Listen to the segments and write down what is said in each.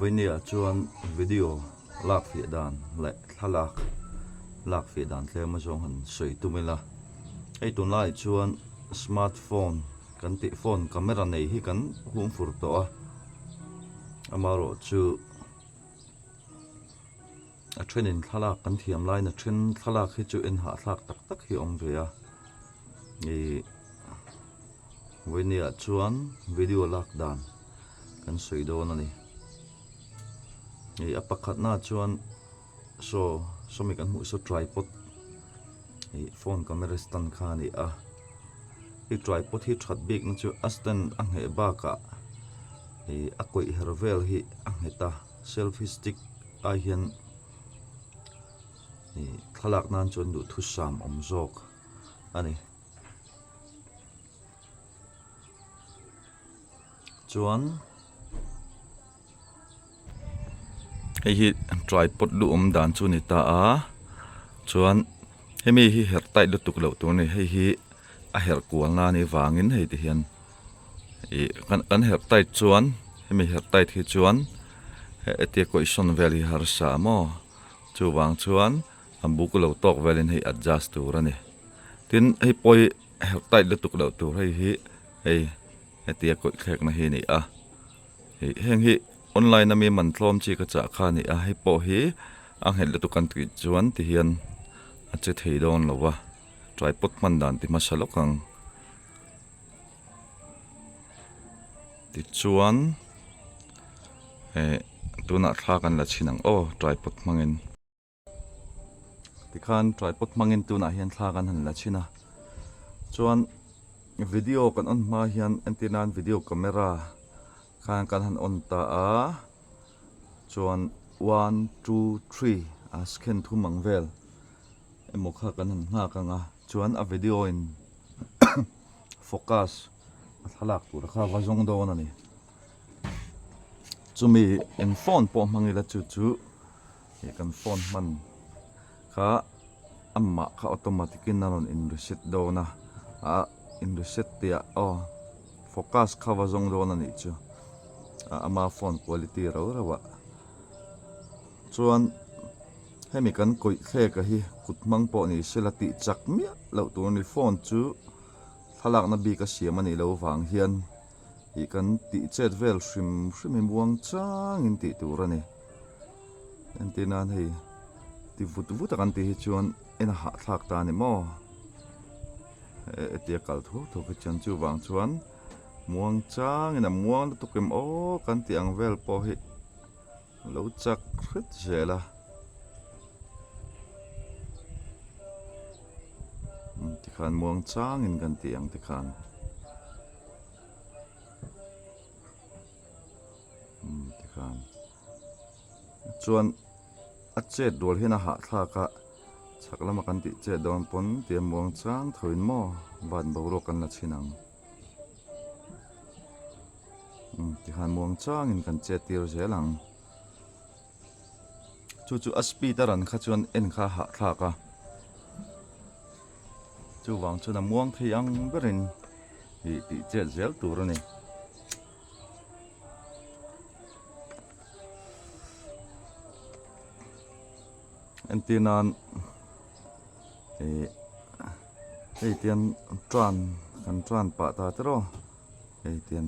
Vawinia chuan video lak fiah dan leh thlalak lak fiah dan tlem azawng han sawi tum ila. Hei tunlaiah chuan smart phone kan tih phone camera nei hi kan hum fur tawh a, amaherawhchu a thenin thlalak kan thiam laiin a then thlalak hi chu en hahthlak tak tak hi a awm ve a, ih vawinia chuan video lak dan kan sawi dawn a ni. Ih a pakhatna chuan saw sawmi kan hmuh saw tripod ih phone camera stand kha a ni a, hei tripod hi that bik na chu a stand a ngheh bakah ih a kawih her vel hi a nghet a selfie stick ai hian ih thlalak nan chuan duhthusam awm zawk a ni. Chuan hei hi tripod lu awm dan chu a ni ta a chuan hemi hi herh tight lutuk loh tur a ni hei hi a herh kual na anih vangin hei ti hian ih kan herh tight chuan hemi herh tight hi chuan hetia kawihsawn vel hi harsa maw chuvang chuan a buk lo tawk velin hei adjust tur a ni tin hei pawh hi herh tight lutuk loh tur hei hi hei hetia kawih thlek na hi a ni a ih heng hi online ami man tlawm chi ka chah kha a ni a hei pawh hi a nghet lutuk kan tih chuan ti hian a che thei dawn lo va tripod hman dan ti hmasa lawk ang tichuan eh tunah thla kan la chhin ang aw tripod hmangin. Tikhan tripod hmangin tunah hian thla kan han la chhin a, chuan video kan on hma hian entir nan video camera khan kan han on ta a, chuan one two three a scan thum ang vel emaw kha kan han nghak ang a, chuan a video in focus a thlalak tur kha va zawng dawn a ni, chumi eng phone pawh hmang ila chu chu. Ih kan phone hman kha amah kha automatic in a rawn in reset dawn a a in reset tih ah aw focus kha va zawng dawn a nih chu a ama phone quality rau rauh ah chuan hemi kan kawih thlek a hi kut hmang pawh ni sela tih chak miah loh tur a ni phone chu thlalakna bik a siam a nih loh vang hian ih kan tih chet vel hrim hrim hi muang changin tih tur a ni. Entir nan hei ti vut vut a kan tih hi chuan en a hahthlak ta a ni maw hetia kal thuak thuak hi chuan chuvang chuan muang changin a muang lutuk em aw kan tih ang vel pawh hi lo chak hret zel a tikhan muang changin kan tih ang tikhan. Tikhan chuan a chet rual hian a hahthlak a chhak lama kan tih chet dawn pawn tia muang chang thoin maw van boruak kan la chhin ang tikhan muang changin kan chet tir zel ang chu chu a speed a ran kha chuan en kha a hahthlak a chuvang chuan a muang thei ang berin ih tih chet zel tur a ni. Entir nan ih hei tian tran kan tran pah ta te rawh hei tian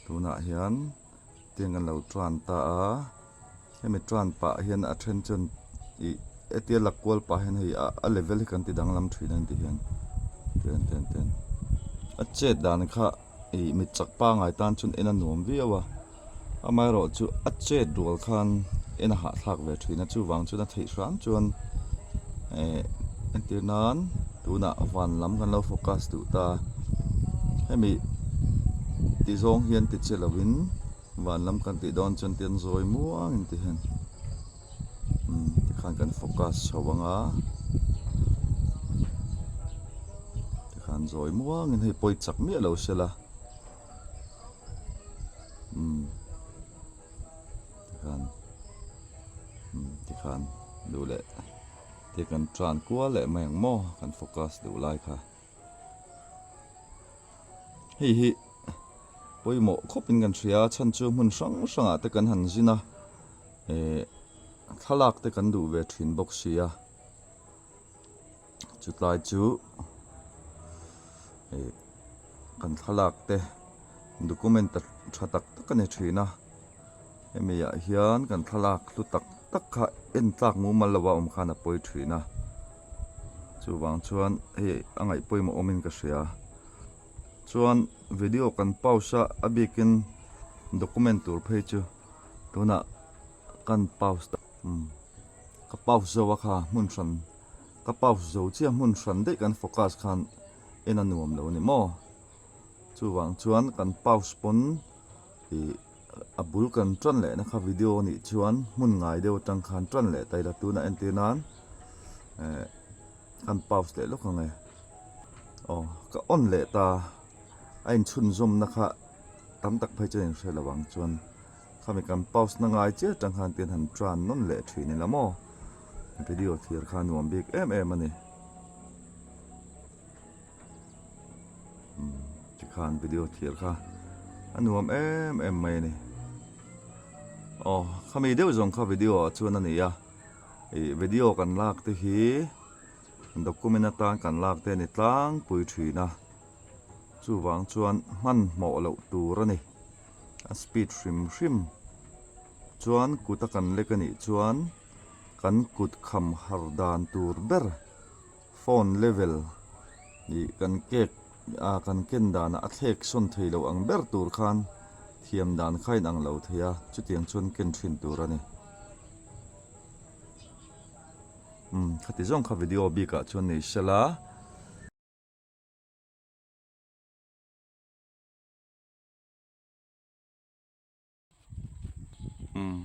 tunah hian tiang kan lo tran ta a hemi tran pah hian a then chuan ih hetia la kual pah hian hei a level hi kan ti danglam thin a ni tihian tian tian tian a chet dan kha. Ih mit chak pangai tan chuan en a nuam viau a, amaherawh chu a chet rual khan en a hahthlak ve thin a, chuvang chuan a theih hram chuan eh entir nan tunah van lam kan lo focus duh ta a, hemi ti zawng hian ti che lovin van lam kan tih dawn chuan tian zawi muangin ti hian umm tikhan kan focus chho ang a tikhan zawi muangin hei pawi chak miah lo se la umm tikhan umm tikhan duh leh te kan tan kual leh mai ang maw kan focus duh lai kha. Hei hi pawimawh khawpin kan hria a chhan chu hmun hrang hrangah te kan han zin a. Ehh thlalak te kan duh ve thin bawk sia chutlai chu ehh kan thlalak te document tha tak tak a ni thin a hemi ah hian kan thlalak hlu tak tak kha en tlak mumal lo a awm khan a pawi thin a chuvang chuan hei a ngaih pawimawh awmin ka hria. Chuan video kan pause a, a bikin document tur phei chu tunah kan pause ta umm ka pause zo a kha hmun hran ka pause zo chiah hmun hran daih kan focus khan en a nuam lo a ni maw chuvang chuan kan pause pawn ih a bul kan tan leh na kha video a nih chuan hmun ngai deuh atang khan tan leh ta ila tunah entir nan eh. Kan pause leh lawk ang e. Aw ka on leh ta a inchhunzawmna kha tam tak phei chuan in hre lo ang chuan khami kan pause na ngai chiah atang khan tian han tan nawn leh thin ila maw video thlir kha nuam bik em em a ni. Umm tikhan video thlir kha a nuam em em mai a ni. Aw khami deuh zawng kha video ah chuan a ni a. Ih video kan lak te hi document atan kan lak te a ni tlangpui thin a chuvang chuan hmanhmawh loh tur a ni a speed hrim hrim chuan kut a kan lek a nih chuan kan kut kham har dan tur ber phone level ih kan kek a kan ken danah a thlek sawn thei lo ang ber tur khan thiam dan kha a inang lo thei a chutiang chuan ken thin tur a ni. Umm khati zawng kha video bikah chuan nei sela. Umm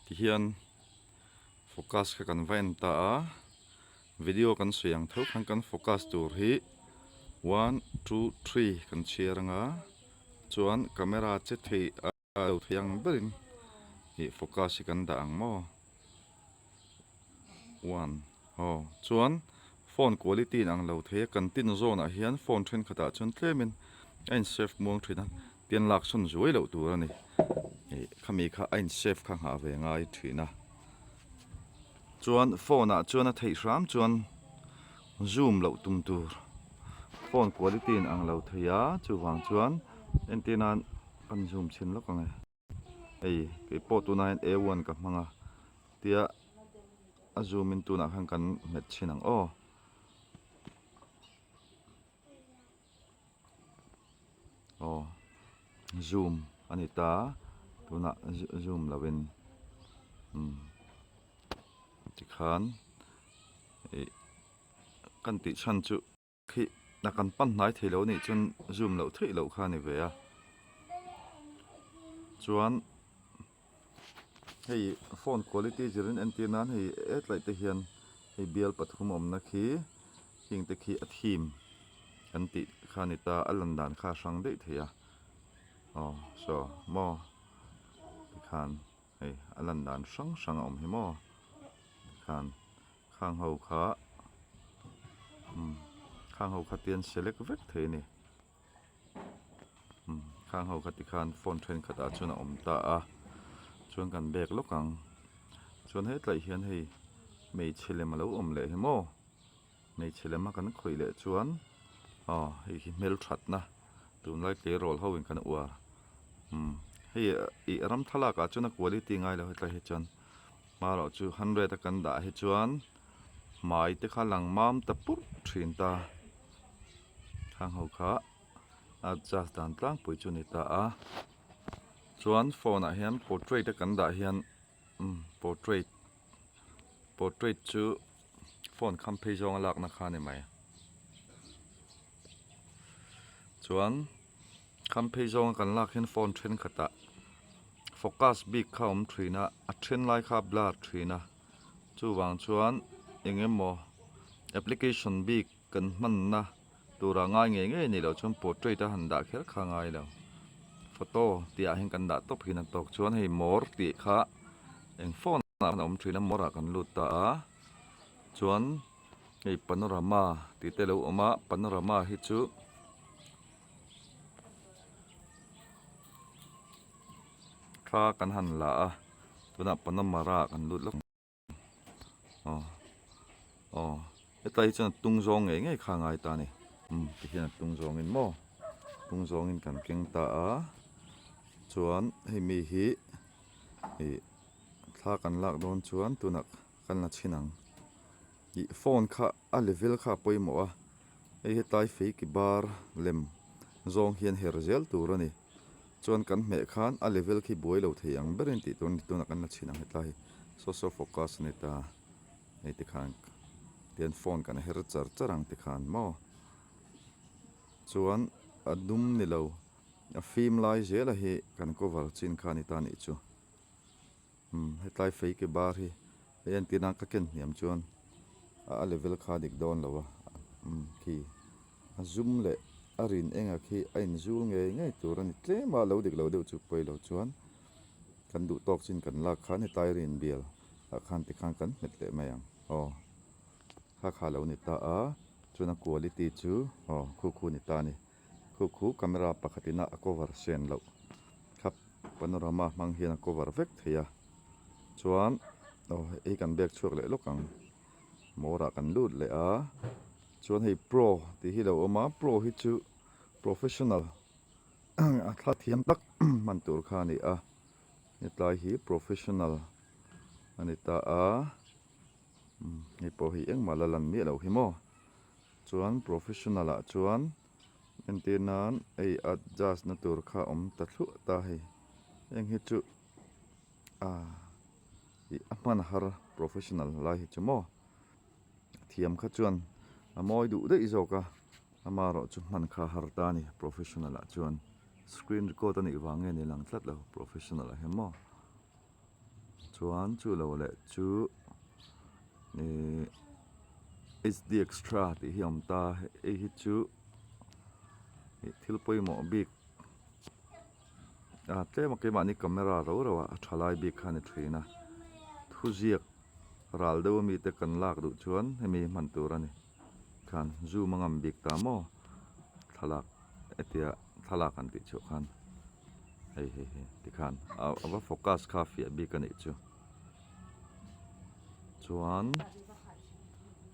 tihian focus kha kan va en ta a video kan sawi ang tho khan kan focus tur hi one two three kan chhiar anga chuan camera che thei a lo thei ang berin ih focus hi kan dah ang maw one aw chuan phone quality in ang lo thei a kan tin zawn ah hian phone thenkhat ah chuan tlem in a in save muang thin a tian lak sawn zuai loh tur a ni ih khami kha a in save kha nghah ve ngai thin a chuan phone ah chuan a theih hram chuan zoom loh tum tur phone quality in ang lo thei a chuvang chuan entir nan kan zoom chhin lawk ang e. Hei kei pawh tunah hian A one ka hmang a tia a zoom in tunah khan kan hmet chhin ang aw. Aw zoom a ni ta tunah zoom lo in umm tikhan ih kan tih chhan chu. Khi na kan pan hnai thei lo nih chuan zoom loh theih loh kha a ni ve a. Chuan hei phone quality zirin entir nan hei hetlaih te hian hei bial pathum awmna khi heng te khi a theme kan tih kha a ni ta a lan dan kha a hrang daih thei a. Aw saw maw tikhan hei a lan dan hrang hrang a awm hi maw tikhan. Khang ho kha umm khang ho kha tian select vek thei a ni umm khang ho kha tikhan phone thenkhat ah chuan a awm ta a chuan kan bag lawk ang chuan hetlaih hian hei hmeichhe lem alo awm leh hi maw hmeichhe lem a kan khawih leh chuan aw hei hi hmelthatna tunlai tleirawl ho in kan uar umm hei ih ram thlalak ah chuan a quality ngai lo hetlai hi chuan. Hmarawh chu hundred a kan dah hi chuan hmai te kha lang mam ta purh thin ta. Khang ho kha adjust dan tlangpui chu ni ta a. Chuan phone ah hian portrait a kan dah hian umm portrait portrait chu phone kham phei zawnga lakna kha a ni mai. Chuan kham phei zawnga kan lak hian phone thenkhatah focus bik kha a awm thin a a then lai kha a blur thin a chuvang chuan eng emaw application bik kan hmanna turah ngai ngei ngei anih loh chuan portrait a han dah kher kha a ngai lo photo tih ah hian kan dah tawp hin a tawk chuan hei mawr tih kha eng phone ah khan a awm thin a mawr ah kan lut ta a chuan hei panorama tih te a lo awm a panorama hi chu. Thla kan han la a. Tunah Panamara ah kan lut lawk ang. Aw aw hetlai hi chuan a tung zawng ngei ngei kha a ngai ta a ni. Umm tikhian a tung zawngin maw tung zawngin kan keng ta a chuan hei mi hi ih thla kan lak dawn chuan tunah kan la chhin ang. Ih phone kha a level kha a pawimawh a hei hetlai fei ki bar lem zawng hian her zel tur a ni. Chuan kan hmeh khan a level khi buai lo thei ang berin tih tur a ni tunah kan la chhin ang hetlai hi saw saw focus a ni ta hei tikhan tian phone kan her char char ang tikhan maw chuan a dum ni lo a fim lai zel a hi kan cover chin kha a ni ta nih chu umm hetlai fei ke bar hi hei entir nan ka ken hniam chuan a level kha a dik dawn lo a umm khi. A zum leh a rin enga khi a inzul ngei ngei tur a ni tlem a, lo dik lo deuh chu pawi lo chuan kan duh tawk chin kan lak khan hetlai rin bial ah khan tikhan kan hmet leh mai ang aw kha kha lo ni ta a chuan a quality chu aw khu khu ni ta a ni khu khu camera pakhat ina a cover sen loh kha panorama hmang hian a cover vek thei a chuan aw hei kan bag chhuak leh lawk ang mawrah kan lut leh a. Chuan hei pro tih hi lo awm a, pro hi chu professional a thla thiam tak hman tur kha a ni a, hetlai hi professional a ni ta a, hei pawh hi engmah la lan miah loh hi maw, chuan professional ah chuan entir nan hei adjust na tur kha a awm ta thluah ta hei, heng hi chu ah ih a hman har professional lai hi chu maw. Thiam kha chuan a mawi duh daih zawk a, amaherawh chu hman kha har ta a ni professional ah chuan screen record a nih vang nge ni lang tlat lo professional ah hian maw chuan chu lo leh chu ihh H D extra tih hi a awm ta hei hi chu ih thil pawimawh bik ah tlem a keimahni camera ro ro ah a tha lai bik kha a ni thin a thuziak. Ral deuh ami te kan lak duh chuan hemi hman tur a ni. Khan zoom a ngam bik ta maw? Thlalak hetia thlalak han tih chhuah khan hei hei hei tikhan a va focus kha a fiah bik a nih chu. Chuan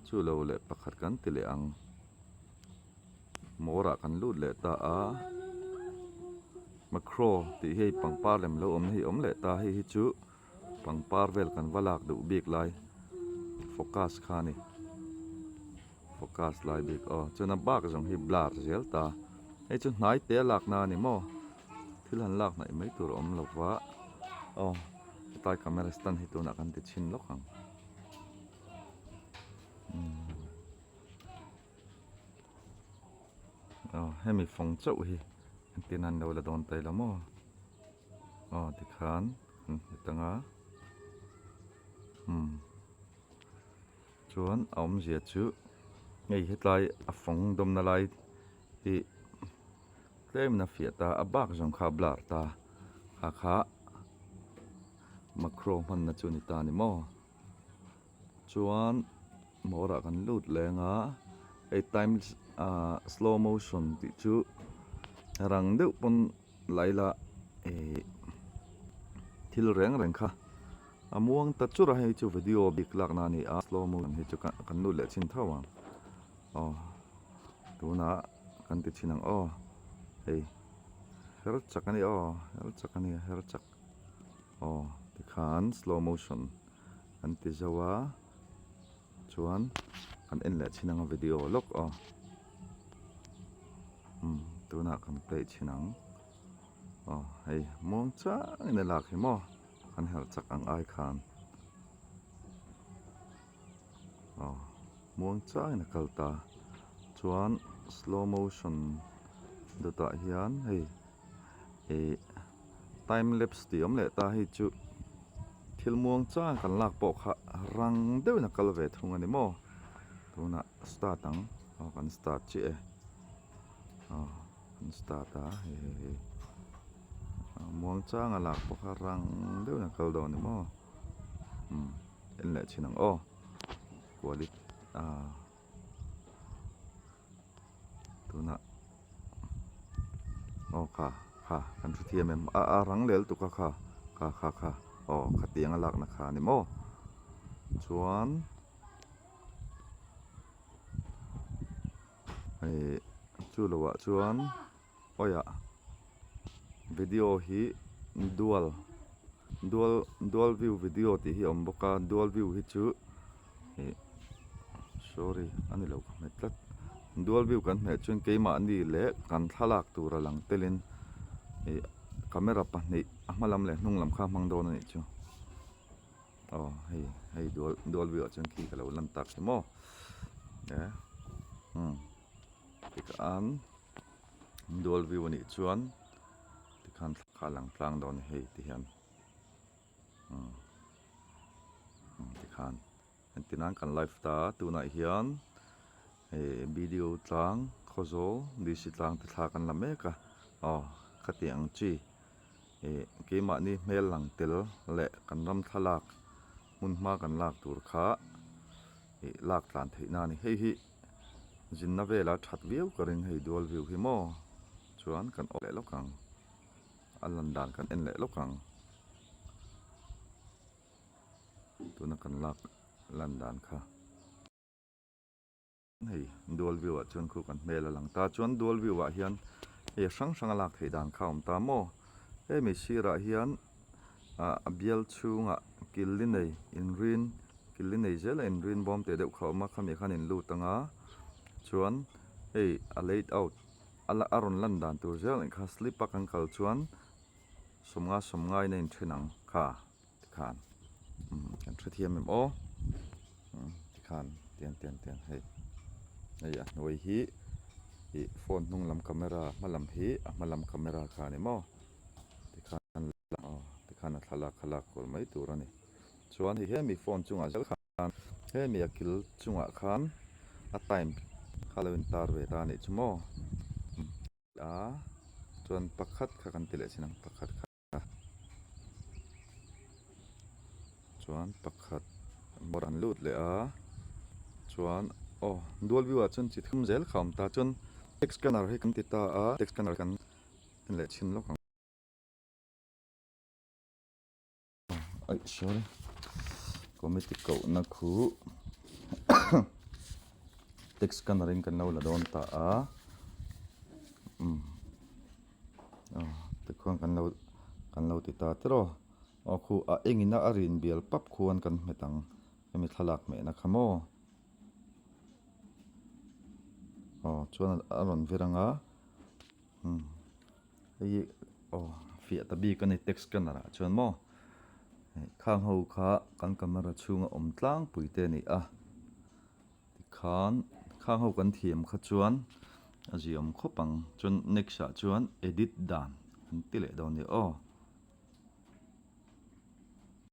chu lo leh pakhat kan ti leh ang. Mawrah kan lut leh ta a. Macro tih hi hei pangpar lem lo awmna hi a awm leh ta hei hi chu. Pangpar vel kan va lak duh bik lai focus kha a ni focus lai bik aw chuan a bak zawng hi blur zel ta hei chu hnai te a lak na a ni maw thil han lak hnaih mai tur a awm lo va aw hetlai camera stand hi tunah kan ti chhin lawk ang umm aw hemi fawng chauh hi engtin an lo la dawn ta ila maw. Aw tikhan kan hmu tang a umm chuan a awmzia chu hei hetlai a fawng dawmna lai hi tlemin a fiah ta a bak zawng kha a blur ta kha kha macro hmanna chu a ni ta a ni maw chuan mawrah kan lut leng a hei time ah slow motion tih chu rang deuh pawn. Laila ih thil reng reng kha a muang ta chur a hei chu video bik lakna a ni a slow motion hi chu kan lut leh chin tho ang aw tunah kan ti chhin ang aw hei her chak a ni aw her chak a ni her chak aw tikhan slow motion an ti zo a chuan kan en leh chhin ang a video lawk aw. Umm tunah kan play chhin ang aw hei muang changin a lak hi maw kan herh chak ang ai khan aw muang changin a kal ta chuan slow motion dawtah hian hei ih time lapse tih awm leh ta hei chu thil muang chang kan lak pawh kha rang deuhin a kal ve thung a ni maw tunah start ang. Aw kan start chiah e aw kan start a hei hei hei muang chang a lak bawk a rang deuhin a kal dawn a ni maw umm en leh chhin ang aw quality ah tunah aw kha kha kan hrethiam em a a rang lel tuk a kha kha kha kha. Aw khatiang a lakna kha a ni maw? Chuan ih chu lovah chuan awiah video hi dual dual dual view video tih hi a awm bawk a dual view hi chu ih sorry a ni lo ka hmet tlat dual view kan hmeh chuan keimahni leh kan thlalak tur a lang telin ih camera pahnih a hma lam leh hnung lam kha a hmang dawn a nih chu aw hei hei dual dual view ah chuan khi ka lo lan tak hi maw e umm tikhan dual view a nih chuan tikhan thla kha a lang tlang dawn a ni hei ti hian umm umm tikhan entir nan kan live ta a tunah hian hei video tlang khawzawl D_C tlang te thla kan la mek a aw khatiang ang chi ih keimahni hmel lang tel leh kan ram thlalak hmun hma kan lak tur kha ih lak tlan theih na a ni hei hi zinna vela that viau ka ring hei dual view hi maw chuan kan awk leh lawk ang a lan dan kan en leh lawk ang tuna kan lak lan dan kha. Hei dual view ah chuan khu kan hmel a lang ta chuan dual view ah hian hei a hrang hrang a lak theih dan kha a awm ta maw hemi sirah hian ah a bial chhungah kil li nei inrin kil li nei zel a inrin bawm teh deuh kha a awm a khami khan in lut ang a chuan hei a laid out a la a rawn lan dan tur zel ang kha slip a kan kal chuan sawmnga sawmnga in a inthen ang kha. Tikhan umm kan hrethiam em aw umm tikhan tiang tiang tiang hei hei a hnuai hi ih phone hnung lam camera hma lam hi a hma lam camera kha a ni maw tikhan aw tikhan a thlalak kha lak kual mai tur a ni chuan hei hemi phone chungah zel khan hemi a kil chungah khan a time kha lo intar ve ta a nih chu maw a chuan pakhat kha kan ti leh chin ang pakhat kha. Chuan pakhat bawr an lut leh a chuan aw dual view ah chuan chi thum zel kha a awm ta chuan text scanner hi kan ti ta a text scanner kan en leh chhin lawk ang aih sorry committee kohna khu text scanner in kan lo la dawn ta a umm. Aw tikhuan kan lo kan lo ti ta tiraw aw khu a engin a a rin bial pap khuan kan hmet ang hemi thlalak hmehna kha maw aw chuan a rawn vir ang a umm hei hi aw fiah ta bik a ni text scanner ah chuan maw khang ho kha kan camera chhunga awm tlangpui te a ni a. Tikhan khang ho kan thiam kha chuan a ziawm khawp ang. Chuan next ah chuan edit dan an ti leh dawn nia aw.